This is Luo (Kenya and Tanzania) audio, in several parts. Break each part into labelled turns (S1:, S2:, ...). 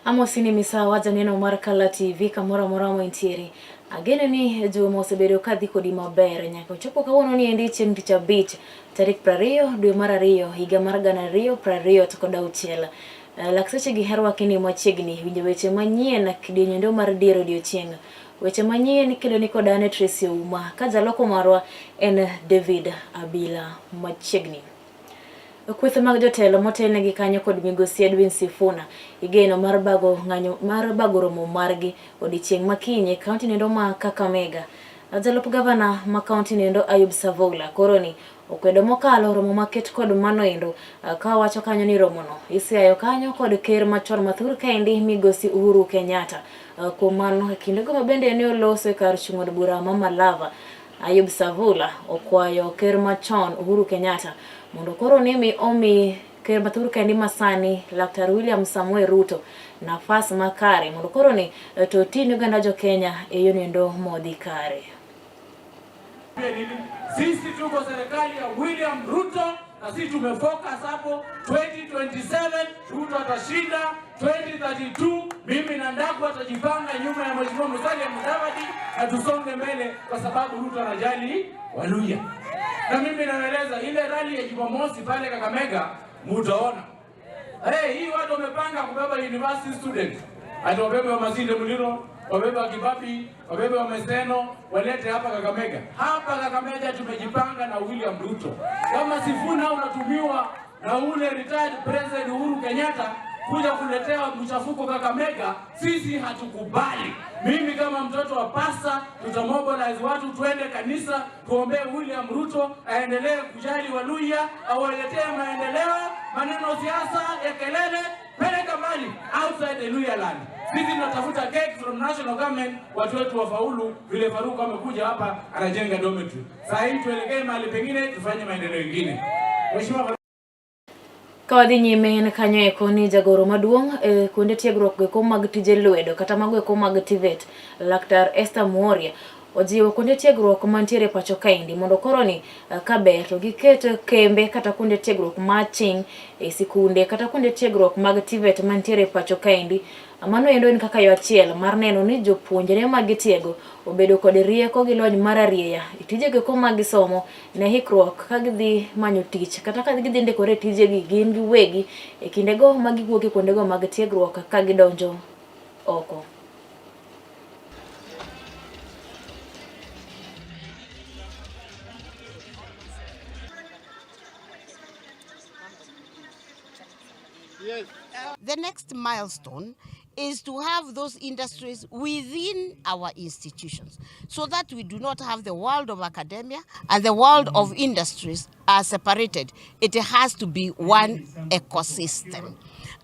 S1: Amosi ni misawa janeno mar Kala TV kamoro amora ma intiere. Ageno ni juma osebedo ka dhi kodi maber nyaka ochopo kawuono ni endi chieng' tich abich tarik 20 dwe mar ariyo higa mar 2026. Lak seche gi herwaki ni machiegni winjo weche manyien kidieny mar dier odiochieng'. Weche manyien ikelo ni kod ane Tracy Ouma ka jaloko marwa en David Abila machiegni. Kweth mag jotelo motelnegi kanyo kod migosi Edwin Sifuna igeno mar bago ng'anyo mar bago romo margi odiechieng' ma kiny e kaunti nendo ma Kakamega. Jalup gavana ma kaunti nendo Ayub Savula koro ni okwedo mokalo romo maket kod mano endo ka wacho kanyo ni romono isiayo kanyo kod ker machon mathur kaendi migosi Uhuru Kenyatta. Kuom mano e kindego ma bende ne oloso e kar chung' od bura ma Malava, Ayub Savula okwayo ker machon Uhuru Kenyatta mondo koro nimi omi ker mathur kaendi masani Laktar William Samoei Ruto nafas makare mondo koro ni to oti ne oganda jo Kenya e yo nendo modhi kare.
S2: Sisi tuko serikali ya William Ruto na sisi tumefocus hapo 2027 Ruto atashinda, 2032 mimi na Ndaku atajipanga nyuma ya Mheshimiwa Musalia Mudavadi na tusonge mbele, kwa sababu Ruto anajali Waluya. Na mimi naeleza ile rally ya Jumamosi pale Kakamega mutaona. Hey, hii watu wamepanga kubeba university students. Ati wabebe wa Masinde Muliro, wabebe wa Kibabi, wabebe wa Meseno, walete hapa Kakamega. Hapa Kakamega tumejipanga na William Ruto. Kama Sifuna unatumiwa na ule retired President Uhuru Kenyatta kuja kuletea mchafuko Kakamega, sisi hatukubali. Mimi kama mtoto wa pasta, tutamobilize watu tuende kanisa tuombee William Ruto aendelee kujali Waluya, awaletee maendeleo. Maneno siasa ya kelele peleka mbali outside the Luya land. Sisi tunatafuta cake from national government, watu wetu wafaulu vile Faruku amekuja hapa anajenga dormitory. Saa hii tuelekee mahali pengine tufanye maendeleo mengine. Mheshimiwa.
S1: Ka wadhi nyime en kanyo eko ni jagoro maduong' e kuonde tiegruok eko mag tije lwedo kata mago eko mag TVET, Laktar Esther Muoria ojiwo kuonde tiegruok mantiere pacho kaendi mondo koro ni kaber to giket kembe kata kuonde tiegruok maching e sikunde kata kuonde tiegruok mag TVET mantiere pacho kaendi. Mano endo en kaka yo achiel mar neno ni jopuonjre ma gitiego obedo kod rieko gi lony mar arieya e tijego eko ma gisomo ne hikruok ka gidhi manyo tich kata ka gidhi ndikore e tijegi gin giwegi e kindego ma giwuok e kuondego mag tiegruok ka gidonjo oko.
S3: The next milestone is to have those industries within our institutions so that we do not have the world of academia and the world of industries are separated. It has to be one ecosystem.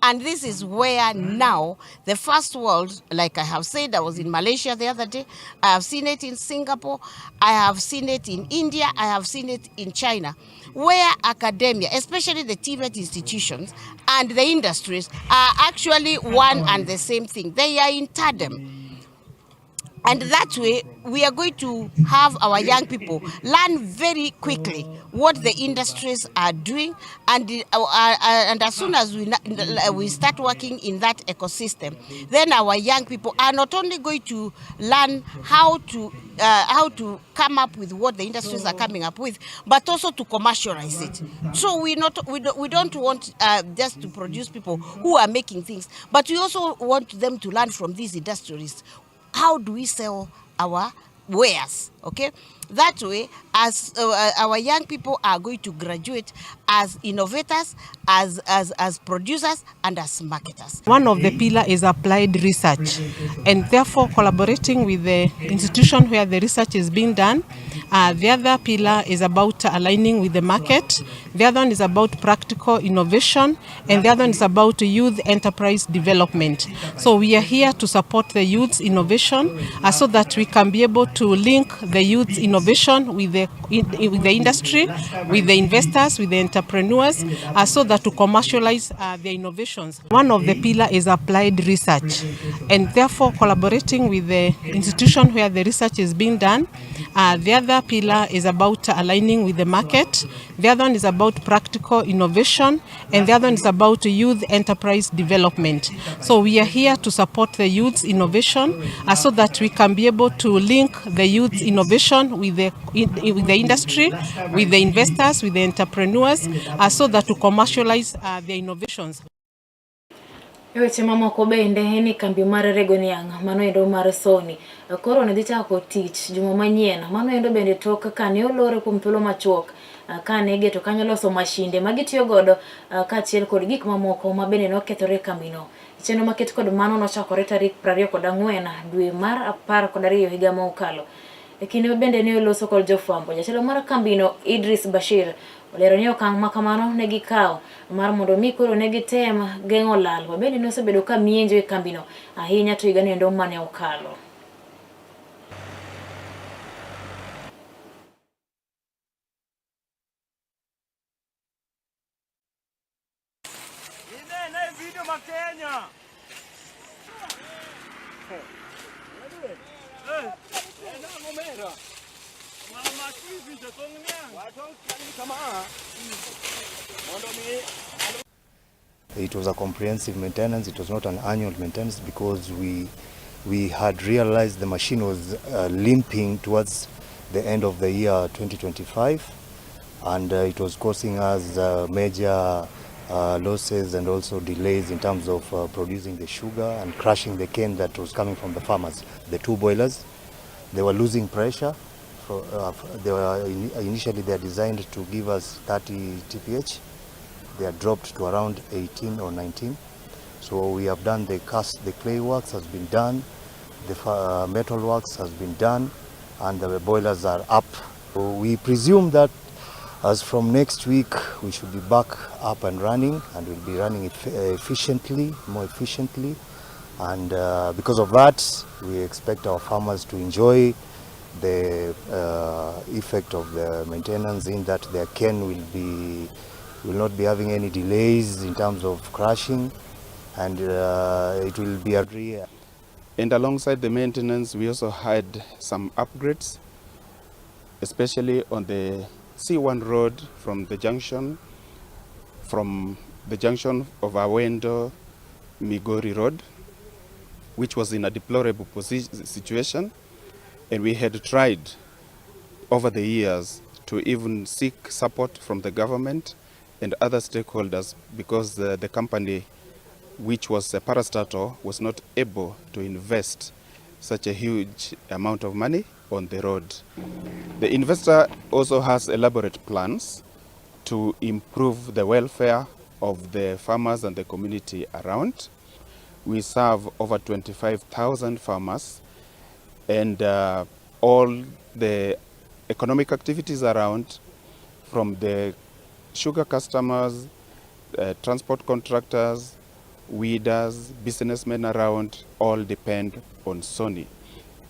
S3: And this is where now the first world, like I have said, I was in Malaysia the other day, I have seen it in Singapore, I have seen it in India, I have seen it in China, where academia, especially the TVET institutions and the industries, are actually one and the same thing. They are in tandem. And that way, we are going to have our young people learn very quickly what the industries are doing. And as soon as we start working in that ecosystem, then our young people are not only going to learn how to come up with what the industries are coming up with, but also to commercialize it. So we don't want just to produce people who are making things, but we also want them to learn from these industrialists. How do we sell our wares? Okay, that way, as our young people are going to graduate as innovators, as producers, and as marketers.
S4: One of the pillars is applied research, and therefore collaborating with the institution where the research is being done. The other pillar is about aligning with the market. The other one is about practical innovation, and the other one is about youth enterprise development. So we are here to support the youth's innovation so that we can be able to link the youth's innovation with the industry, with the investors, with the entrepreneurs, so that to commercialize their innovations. One of the pillars is applied research, and therefore collaborating with the institution where the research is being done. The other other pillar is about aligning with the market. The other one is about practical innovation. And the other one is about youth enterprise development. So we are here to support the youth's innovation so that we can be able to link the youth innovation with the industry, with the investors, with the entrepreneurs, so that to commercialize their innovations.
S1: E weche mamoko bende en ni kambi mar rego niang' mano endo mar Sony koro ne dhi chako tich juma manyien mano endo bende tok kane olore kuom thuolo machuok kane igeto kanyo loso mashinde ma gitiyo godo kaachiel kod gik mamoko ma bende nokethore e kambino. Chenro maket kod mano nochakore tarik 24 dwe mar 12 higa ma okalo. E kinde bende ne oloso kod jofwambo, jatelo mar kambino Idris Bashir olero ni okang' ma kamano ne gikawo mar mondo mi koro ne gitem geng'o lal ma bende nosebedo ka mienjo e kambino ahinya to higa noendo mane okalo.
S5: It was a comprehensive maintenance. It was not an annual maintenance because we had realized the machine was limping towards the end of the year 2025, and it was causing us major losses and also delays in terms of producing the sugar and crushing the cane that was coming from the farmers. The two boilers, they were losing pressure. They were initially they are designed to give us 30 TPH. They are dropped to around 18 or 19. So we have done the cast, the clay works has been done, the metal works has been done, and the boilers are up. So we presume that as from next week we should be back up and running, and we'll be running it efficiently, more efficiently. And because of that, we expect our farmers to enjoy the effect of the maintenance, in that their cane will not be having any delays in terms of crushing, and it will be a real.
S6: And alongside the maintenance, we also had some upgrades, especially on the C1 road from the junction of Awendo Migori Road, which was in a deplorable situation. And we had tried over the years to even seek support from the government and other stakeholders, because the company, which was a parastatal, was not able to invest such a huge amount of money on the road. The investor also has elaborate plans to improve the welfare of the farmers and the community around. We serve over 25,000 farmers, and all the economic activities around, from the sugar customers, transport contractors, weeders, businessmen around, all depend on Sony.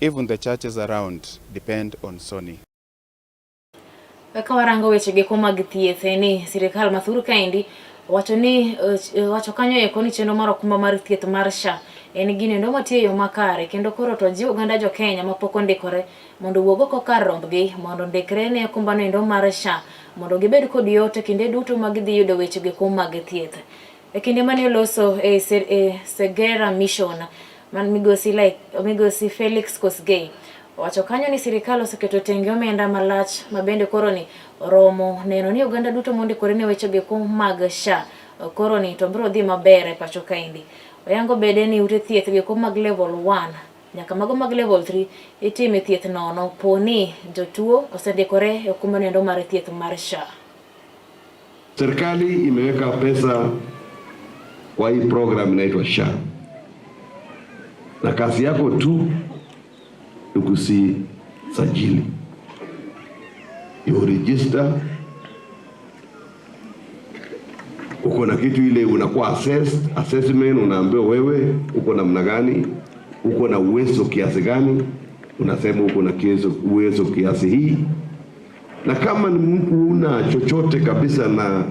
S6: Even the churches around depend on Sony.
S1: Ka warango weche geko mag thieth ni sirikal ma thur kaendi wacho ni wacho kanyo eko ni chenro mar okumba mar thieth mar SHA en gino endo matiyo e yo makare, kendo koro to jiwo oganda jo Kenya mapok ondikore mondo owuog oko kar rombgi mondo ondikre ne okumba no endo mar SHA mondo gibed kod yot e kinde duto ma gidhi yudo weche geko mag thieth. E kinde mane oloso e Segera Mission man migosi Felix Kosgei owacho kanyo ni sirikal oseketo tenge omenda malach ma bende koro ni oromo neno ni oganda duto mondikore ne weche geko mag SHA koro ni to biro dhi maber e pacho kaendi. Oyango bede ni ute thieth geko mag level 1 nyaka mago mag level 3 itime thieth nono po ni jotuo osendikore e okumba noendo mar thieth mar SHA.
S7: Serikali imeweka pesa kwa hii program inaitwa SHA, na kazi yako tu ni kusisajili, you register. Uko na kitu ile unakuwa assessed, assessment, unaambiwa wewe uko namna gani, uko na uwezo kiasi gani, unasema uko na uwezo kiasi hii. Na kama ni mtu una chochote kabisa na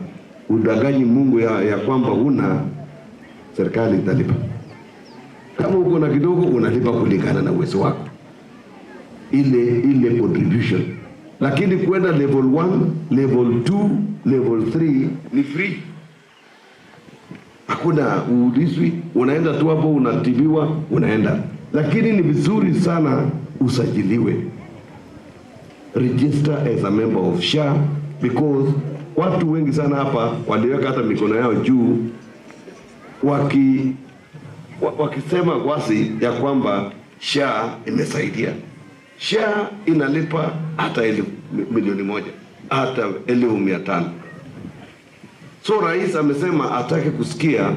S7: udanganyi Mungu ya kwamba huna, serikali italipa. Kama uko na kidogo unalipa kulingana na uwezo wako, ile contribution. Lakini kwenda level 1, level 2, level 3 ni free, hakuna uulizwi, unaenda tu hapo unatibiwa, unaenda. Lakini ni vizuri sana usajiliwe, register as a member of SHA because watu wengi sana hapa waliweka hata mikono yao juu wakisema wazi ya kwamba SHA imesaidia. SHA inalipa hata 1,000,000 hata 500,000. So rais amesema atake kusikia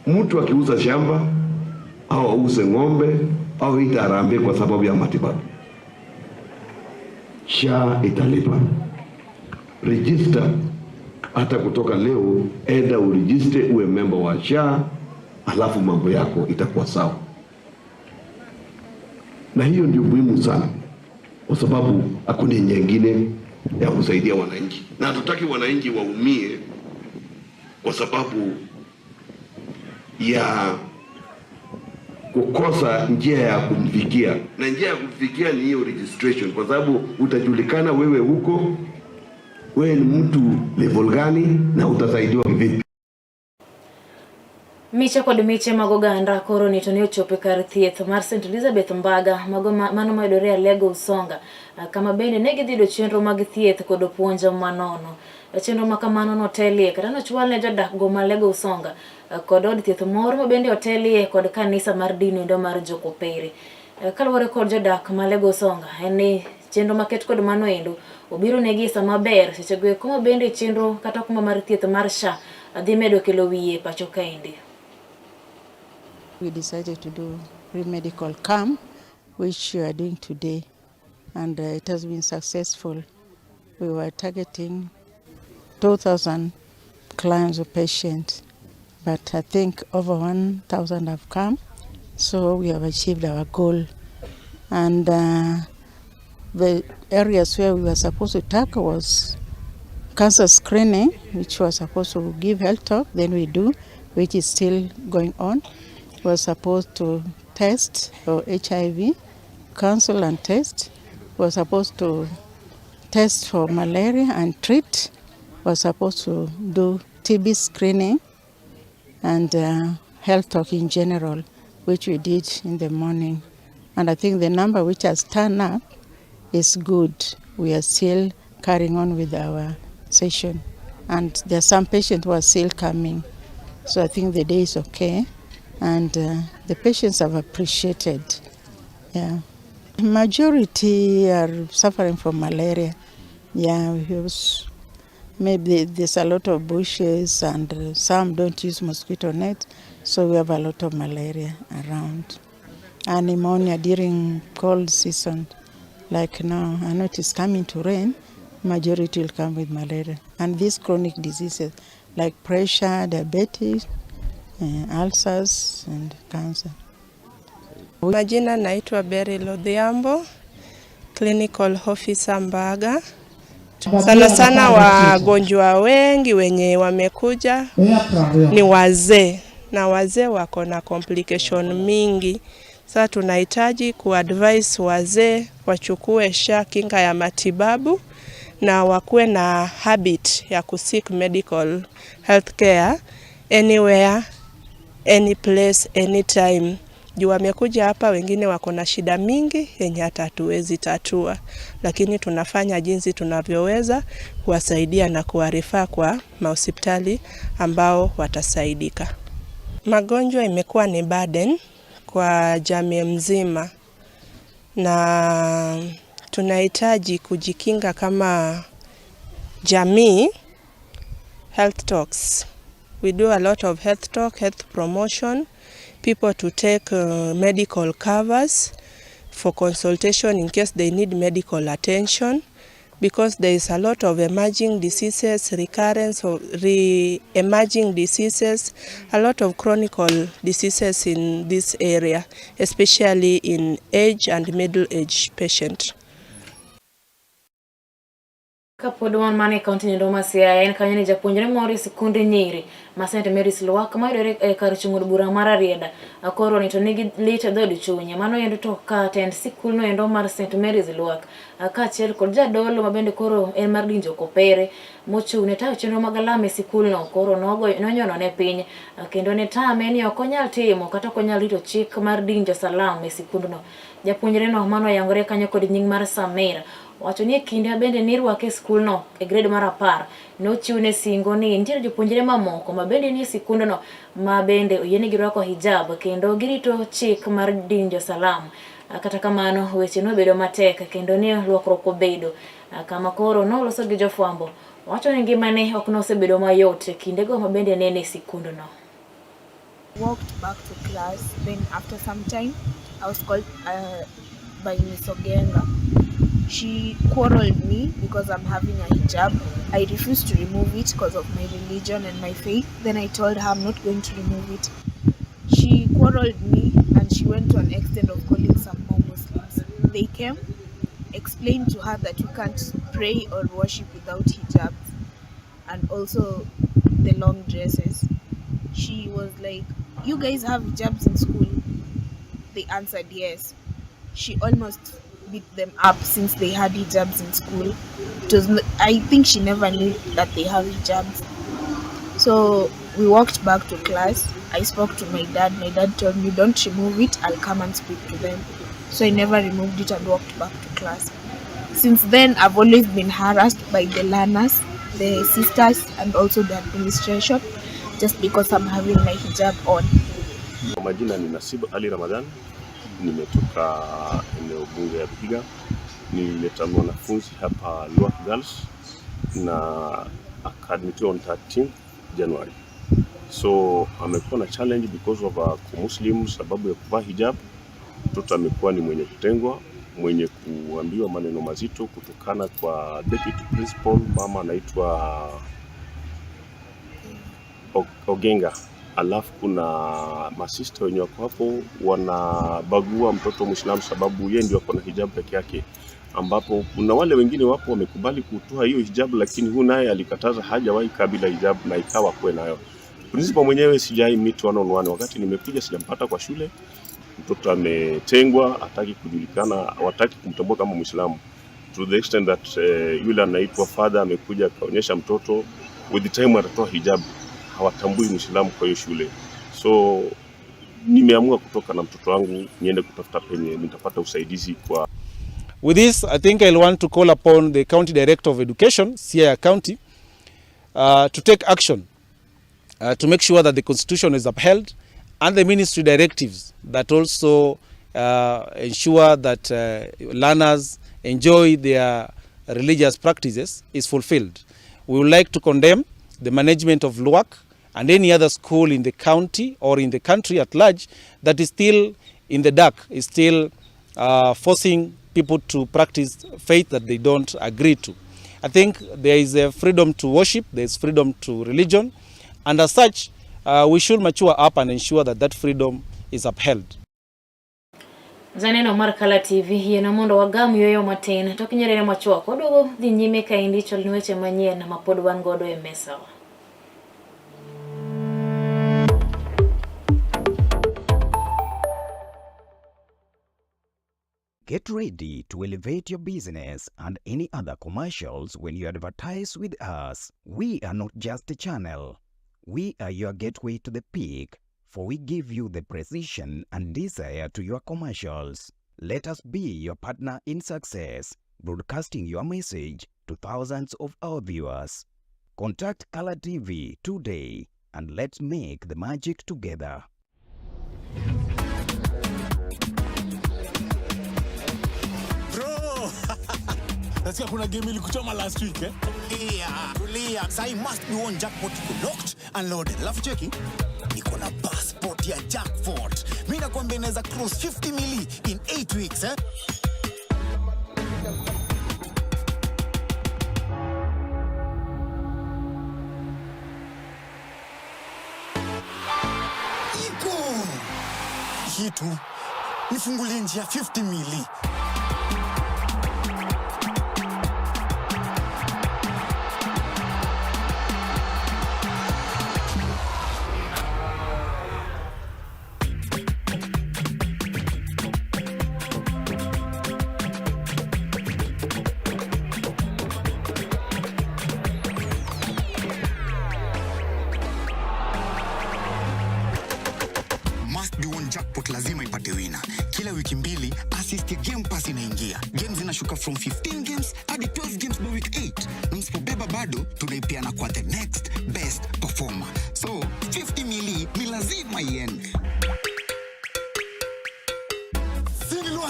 S7: mtu akiuza shamba au auze ng'ombe au ita harambee kwa sababu ya matibabu. SHA italipa. Register hata kutoka leo, enda uregister uwe member wa SHA, alafu mambo yako itakuwa sawa. Na hiyo ndio muhimu sana, kwa sababu hakuna nyingine ya kusaidia wananchi, na hatutaki wananchi waumie kwa sababu ya kukosa njia ya kumfikia, na njia ya kumfikia ni hiyo registration, kwa sababu utajulikana wewe huko, wewe ni mtu level gani na utasaidiwa vipi.
S1: Miche kod miche mag oganda koro ni to ne ochopo e kar thieth mar St Elizabeth Mbaga mago mano mayudore Alego Usonga, kama bende ne gidhi yudo chenro mag thieth kod puonj manono. Chenro ma kamano notelie kata nochwal ne jodak go ma Alego Usonga, kod od thieth moro ma bende otelie kod kanisa mar din endo mar Jokopere. Kaluwore kod jodak ma Alego Usonga en ni chenro maket kod mano endo obiro negi e sama ber sechego eko ma bende chenro kata okumba mar thieth mar SHA dhi medo kelo wiye pacho kaendi.
S8: We decided to do free medical camp, which we are doing today, and it has been successful. We were targeting 2,000 clients or patients, but I think over 1,000 have come, so we have achieved our goal. And the areas where we were supposed to tackle was cancer screening, which was supposed to give health talk, then we do, which is still going on. We were supposed to test for HIV, counsel and test. We were supposed to test for malaria and treat. We were supposed to do TB screening and health talk in general, which we did in the morning. And I think the number which has turned up is good. We are still carrying on with our session. And there are some patients who are still coming. So I think the day is okay. And the patients have appreciated. Yeah. Majority are suffering from malaria. Yeah, because maybe there's a lot of bushes and some don't use mosquito net, so we have a lot of malaria around. And pneumonia during cold season, like now, I know it is coming to rain, majority will come with malaria. And these chronic diseases like pressure, diabetes, ulcers and cancer.
S9: Majina naitwa Beryl Odhiambo, clinical officer Mbaga. Sana sana wagonjwa wengi wenye wamekuja ni wazee na wazee wako na complication mingi. Sasa tunahitaji kuadvise wazee wachukue SHA kinga ya matibabu na wakuwe na habit ya kuseek medical health care anywhere, any place, anytime. Juu wamekuja hapa, wengine wako na shida mingi yenye hata hatuwezi tatua, lakini tunafanya jinsi tunavyoweza kuwasaidia na kuwarefer kwa mahospitali ambao watasaidika. Magonjwa imekuwa ni burden kwa jamii mzima na tunahitaji kujikinga kama jamii. Health talks. We do a lot of health talk, health promotion, people to take medical covers for consultation in case they need medical attention, because there is a lot of emerging diseases, recurrence of re-emerging diseases, a lot of chronic diseases in this area, especially in age and middle age patient.
S1: Kapod wan mana e kaunti nyendo ma Siaya, en kanyo ni japuonjre moro e sikund nyiri ma St Mary's Lwak mayudore e kar chung' od bura mar Rarieda koro ni to nigi lit e dhood chunye. Mano endo to ka tend sikulno endo mar St Mary's Lwak kaachiel kod jadolo ma bende koro en mar dinjo kopere mochung' ne tayo chenro mag alam e sikulno koro nonyono ne piny kendo ne tame ni ok onyal timo kata ok onyal rito chik mar dinjo salam e sikundno. Japuonjreno mano oyangore kanyo kod nying mar Samir wacho ni e kinde bende nirwake e skulno e grade mar 10 nochiwne singo ni nitiere jopuonjre mamoko ma bende nie sikundno ma bende oyienegi rwako hijab kendo girito chik mar dinjo salam. Kata kamano weche nobedo matek kendo ne lokruok obedo kama koro noloso gi jofwambo wacho ni ngimane ok nosebedo mayot e kindego ma bende nene e sikundno.
S10: Walked back to class. Then after some time, I was called by Miss Ogenga. She quarreled me because I'm having a hijab. I refused to remove it because of my religion and my faith. Then I told her I'm not going to remove it. She quarreled me and she went to an extent of calling some more Muslims. They came, explained to her that you can't pray or worship without hijabs and also the long dresses. She was like, "You guys have hijabs in school?" They answered yes. She almost beat them up since they had hijabs in school. It was, I think she never knew that they have hijabs. So we walked back to class. I spoke to my dad. My dad told me, "Don't remove it, I'll come and speak to them." So I never removed it and walked back to class. Since then, I've always been harassed by the learners, the sisters, and also the administration, just because I'm having my hijab on.
S11: Kwa majina ni Nasib Ali Ramadhan, nimetoka eneo bunge ya Vihiga. Nilileta mwanafunzi hapa Lwak Girls na akaadmitiwa on 13 January. So amekuwa na challenge because of Muslim, sababu ya kuvaa hijab. Mtoto amekuwa ni mwenye kutengwa, mwenye kuambiwa maneno mazito kutokana kwa deputy principal, mama anaitwa Ogenga. Alafu kuna masista wenye wako hapo wanabagua mtoto Muislamu sababu yeye ndio ako na hijab peke yake, ambapo kuna wale wengine wapo wamekubali kutoa hiyo hijab, lakini huyu naye alikataza, hajawahi kaa bila hijab na ikawa kuwe nayo. Principal mwenyewe sijai meet one on one, wakati nimekuja sijampata kwa shule. Mtoto ametengwa, hataki kujulikana, hawataki kumtambua kama Muislamu to the extent that yule anaitwa father amekuja akaonyesha mtoto with the time atatoa hijab, hawatambui Muislamu kwa hiyo shule. So nimeamua kutoka na mtoto wangu niende kutafuta penye nitapata usaidizi kwa
S6: With this, I think I'll want to call upon the County Director of Education, Siaya County, to take action to make sure that the Constitution is upheld and the ministry directives that also ensure that learners enjoy their religious practices is fulfilled. We would like to condemn the management of Lwak and any other school in the county or in the country at large that is still in the dark, is still forcing people to practice faith that they don't agree to. I think there is a freedom to worship, there is freedom to religion, and as such, we should mature up and ensure that that freedom is upheld.
S1: Janeno mar Kala TV yiena mondo wagam yueyo matin tok nyerere machuok waduogo dhi nyime kaendi chwalni weche manyien ma pod wan godo e mesawa.
S12: Get ready to elevate your business and any other commercials when you advertise with us. We are not just a channel. We are your gateway to the peak, for we give you the precision and desire to your commercials. Let us be your partner in success, broadcasting your message to thousands of our viewers. Contact Color TV today and let's make the magic together.
S13: Bro! Nasikia kuna game ilikuchoma last week, eh?
S14: Tulia, tulia. Sai must be one jackpot iko locked and loaded. Alafu cheki, niko na passport ya jackpot. Mimi nakwambia inaweza cross 50 mili in 8 weeks, eh? Iko. Hii tu nifungulie njia 50 mili. Jackpot lazima ipate winner. Kila wiki mbili assist ya Game Pass inaingia. Games zinashuka from 15 games hadi 12 games by week 8. Na msipobeba bado tunaipeana kwa the next best performer. So 50 mili ni lazima iende.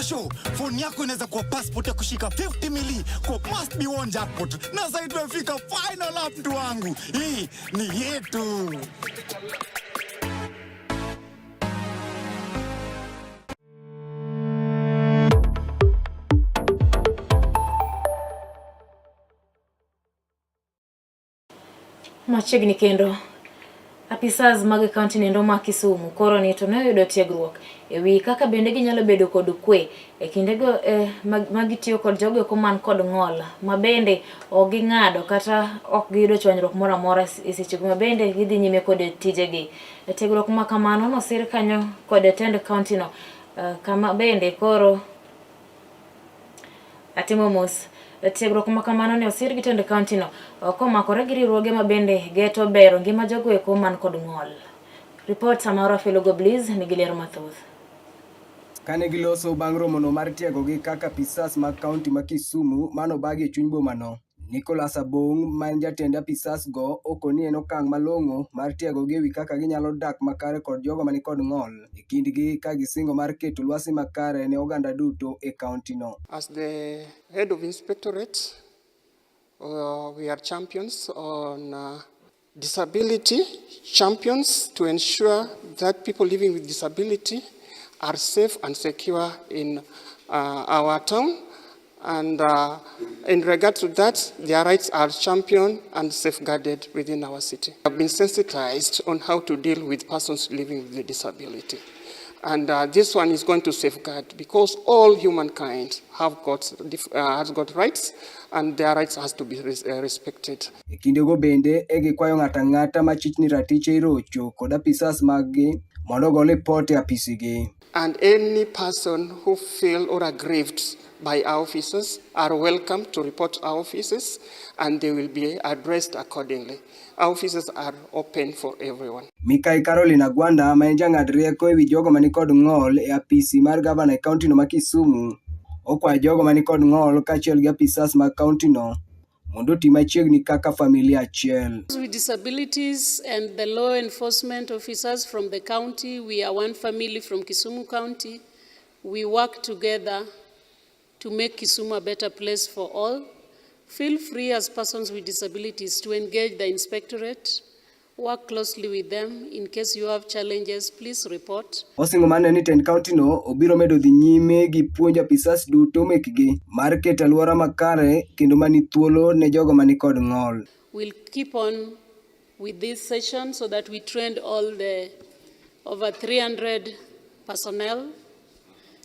S14: Show phone yako inaweza kuwa passport ya kushika 50 mili kwa must be won jackpot, na sasa tumefika final lap, mtu wangu, hii ni yetu.
S1: Machiegni kendo apisas mag kaunti nendo ma Kisumu koro ni to ne oyudo tiegruok e wi kaka bende ginyalo bedo kod kwe e kindego ma gitiyo kod jogo eko man kod ng'ol ma bende ok ging'ado kata ok giyudo chwanyruok moro amora e sechego ma bende gidhi nyime kod tijegi. E tiegruok ma kamano nosir kanyo kod tend kaunti no kama bende koro atimo mos. Tiegruok ma kamano ne osir gi tend kaunti no komakore gi riwruoge ma bende geto bero ngima jogo eko man kod ng'ol. Ripot Samara Felugo Bliss nigi ler mathoth.
S15: Kane giloso bang' romono mar tiegogi kaka apisas mag kaunti ma Kisumu manobagi e chuny bomano, Nicholas Abong' ma en jatend apisas go okoni en okang' malong'o mar tiegogi ewi kaka ginyalo dak makare kod jogo manikod ng'ol e kindgi ka gisingo mar keto lwasi makare ne oganda duto e kaunti no.
S16: As the head of inspectorate, we are champions on disability, champions to ensure that people living with disability are safe and secure in our town. And in regard to that, their rights are championed and safeguarded within our city. I've been sensitized on how to deal with persons living with a disability. And this one is going to safeguard, because all humankind have got, has got rights, and their rights has to be respected.
S15: E kindego bende e gikwayo ng'ato ang'ata machich ni ratiche irocho kod apisas maggi mondo ogo lipot e apisigi.
S16: And any person who feel or aggrieved by our officers are welcome to report our offices, and they will be addressed accordingly. Our offices are open for everyone.
S15: Mikai Caroline Agwanda ma en jang'ad rieko ewi jogo manikod ng'ol e apisi mar gavana e kaunti no ma Kisumu okwayo jogo manikod ng'ol kaachiel gi apisas mag kaunti no mondo oti machiegni kaka familia achiel.
S17: With disabilities and the law enforcement officers from the county, we are one family from Kisumu County. We work together to make Kisumu a better place for all. Feel free as persons with disabilities to engage the inspectorate, work closely with them. In case you have challenges, please report.
S15: Osingo manene ni tend kaunti no obiro medo dhi nyime gi puonjo apisas duto mekgi mar keto alwora makare kendo mani thuolo ne jogo manikod ng'ol.
S17: We'll keep on with this session so that we train all the over 300 personnel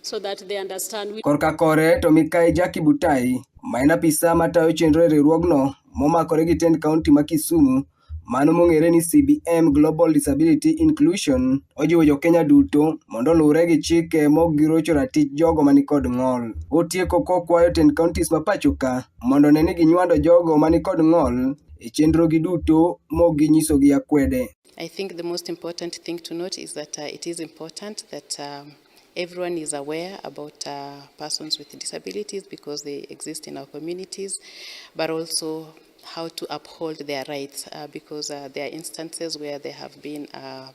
S17: so that they understand.
S15: Korka kore to Mikai Jackie Butai ma en apisa matayo chenro e riwruogno momakore gi tend kaunti ma Kisumu mano mong'ere ni CBM Global Disability Inclusion ojiwo jo-Kenya duto mondo oluwre gi chike mok girocho ratich jogo manikod ng'ol. Otieko kokwayo tend counties ma pacho ka mondo one ni ginywando jogo manikod ng'ol e chenrogi duto mok ginyisogi akwede.
S18: I think the most important thing to note is that it is important that everyone is aware about persons with disabilities because they exist in our communities, but also how to uphold their rights because there are instances where there have been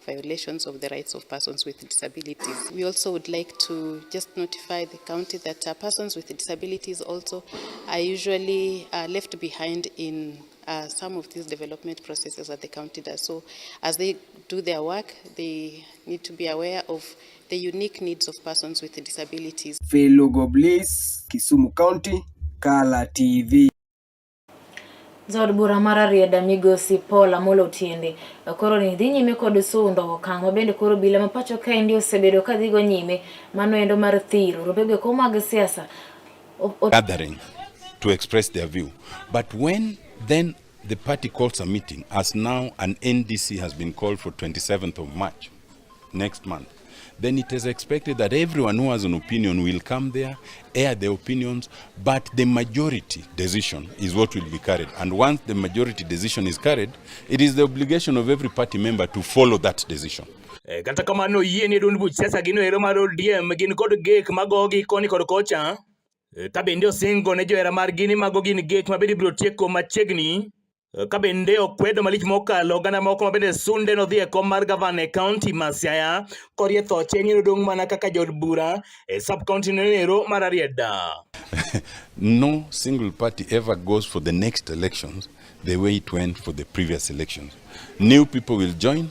S18: violations of the rights of persons with disabilities. We also would like to just notify the county that persons with disabilities also are usually left behind in some of these development processes that the county does. So as they do their work, they need to be aware of the unique needs of persons with disabilities.
S15: Felugo Bliss, Kisumu County, Kala TV.
S1: Jaod bura mar Rarieda migosi Paul Amolo Otiende koro ni dhi nyime kod sundo okang' ma bende koro obila ma pacho kaendi osebedo ka dhigo nyime mano endo mar thiro rombego eko mag siasa.
S6: Gathering to express their view. But when then the party calls a meeting, as now an NDC has been called for 27th of March next month, Then it is expected that everyone who has an opinion will come there, air their opinions, but the majority decision is what will be carried. And once the majority decision is carried, it is the obligation of every party member to follow that decision.
S19: Eh, kata kamano yie ni duond buch siasa gino ero mar ODM gin kod gek magogi koni kod kocha eh, ka bende osingo ne johera margi ni mago gin gek ma bende ibiro tieko machiegni eh, ka bende okwedo malich mokalo oganda moko ma bende sunde nodhi e kom mar gavana e kaunti ma Siaya korie thoche ni nodong' mana kaka jood bura e sub county no ero mar Rarieda.
S6: No single party ever goes for the next elections the way it went for the previous elections. New people will join,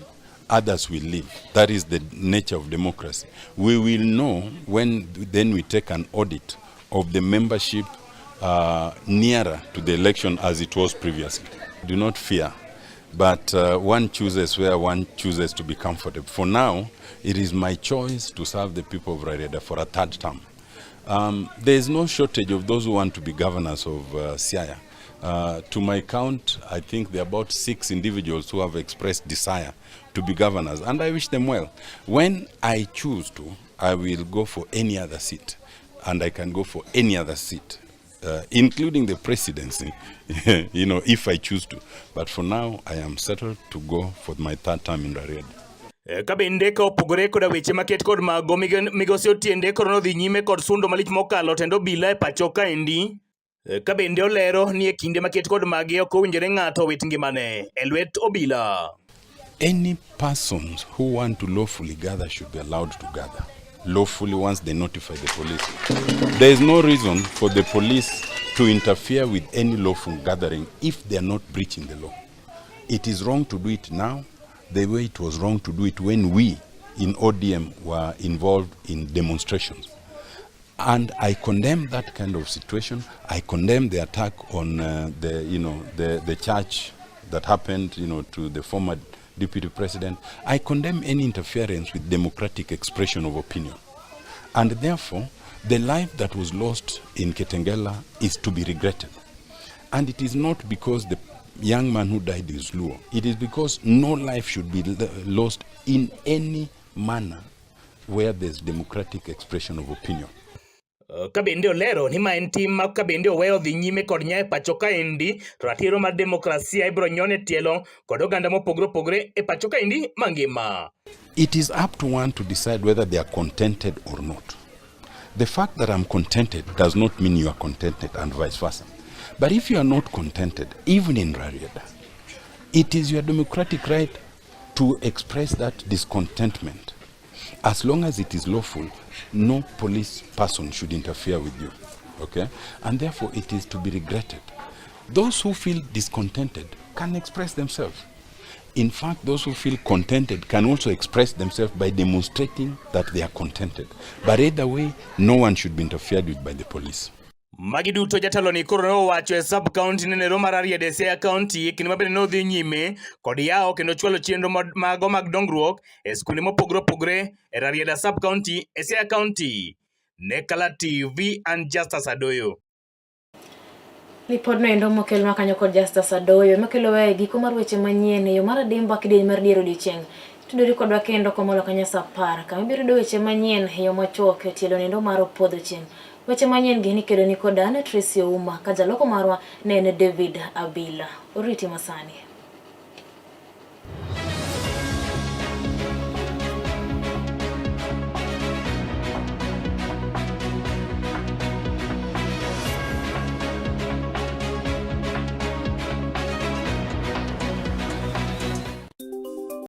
S6: others will leave. That is the nature of democracy. We will know when then we take an audit of the membership nearer to the election as it was previously. Do not fear, but one chooses where one chooses to be comfortable. For now, it is my choice to serve the people of Rarieda for a third term. There is no shortage of those who want to be governors of Siaya. To my count, I think there are about 6 individuals who have expressed desire to be governors, and I wish them well. When I choose to, I will go for any other seat, and I can go for any other seat, including the presidency, if I choose to. But for now, I am settled to go for my third term in Rarieda.
S19: Ka bende ka opogore koda weche maket kod mago, migosi Otiende koro nodhi nyime kod sundo malich mokalo tend obila e pacho kaendi. Ka bende olero ni e kinde maket kod magi ok owinjore ng'ato owit ngimane e lwet obila.
S6: Any persons who want to lawfully gather should be allowed to gather lawfully once they notify the police. There is no reason for the police to interfere with any lawful gathering if they are not breaching the law. It is wrong to do it now, the way it was wrong to do it when we in ODM were involved in demonstrations. And I condemn that kind of situation. I condemn the attack on the church that happened to the former deputy president. I condemn any interference with democratic expression of opinion. And therefore, the life that was lost in Kitengela is to be regretted. And it is not because the young man who died is Luo. It is because no life should be lost in any manner where there's democratic expression of opinion.
S19: Ka bende olero ni ma en tim ma ka bende oweyo dhi nyime kod nya e pacho kaendi, to ratiro mar demokrasia ibiro nyon e tielo kod oganda mopogore opogore e pacho kaendi mangima.
S6: It is up to one to decide whether they are contented or not. The fact that I'm contented does not mean you are contented, and vice versa. But if you are not contented, even in Rarieda, it is your democratic right to express that discontentment. As long as it is lawful, no police person should interfere with you, okay? And therefore, it is to be regretted. Those who feel discontented can express themselves. In fact, those who feel contented can also express themselves by demonstrating that they are contented. But either way, no one should be interfered with by the police.
S19: Magi duto jatelo ni koro ne owacho e sub county nenero mar Rarieda e Siaya County kinde ma bende nodhi nyime kod yawo kendo chwalo chenro mago mag dongruok e skunde mopogore opogore e Rarieda sub county e Siaya County. Ne Kala TV and Justus Adoyo.
S1: Lipodno endo mokelnwa kanyo kod Justus Adoyo makelowa e giko mar weche manyien e yo mar adimba kidieny mar dier odiochieng'. Tudori kodwa kendo komolo kanyo sa 10 kama ibiro yudo weche manyien e yo machuok e tielo nendo mar opodho chieng'. Weche manyien gi nikelo ni kod an Tracy Ouma ka jaloko marwa ne en David Abila. Oriti masani.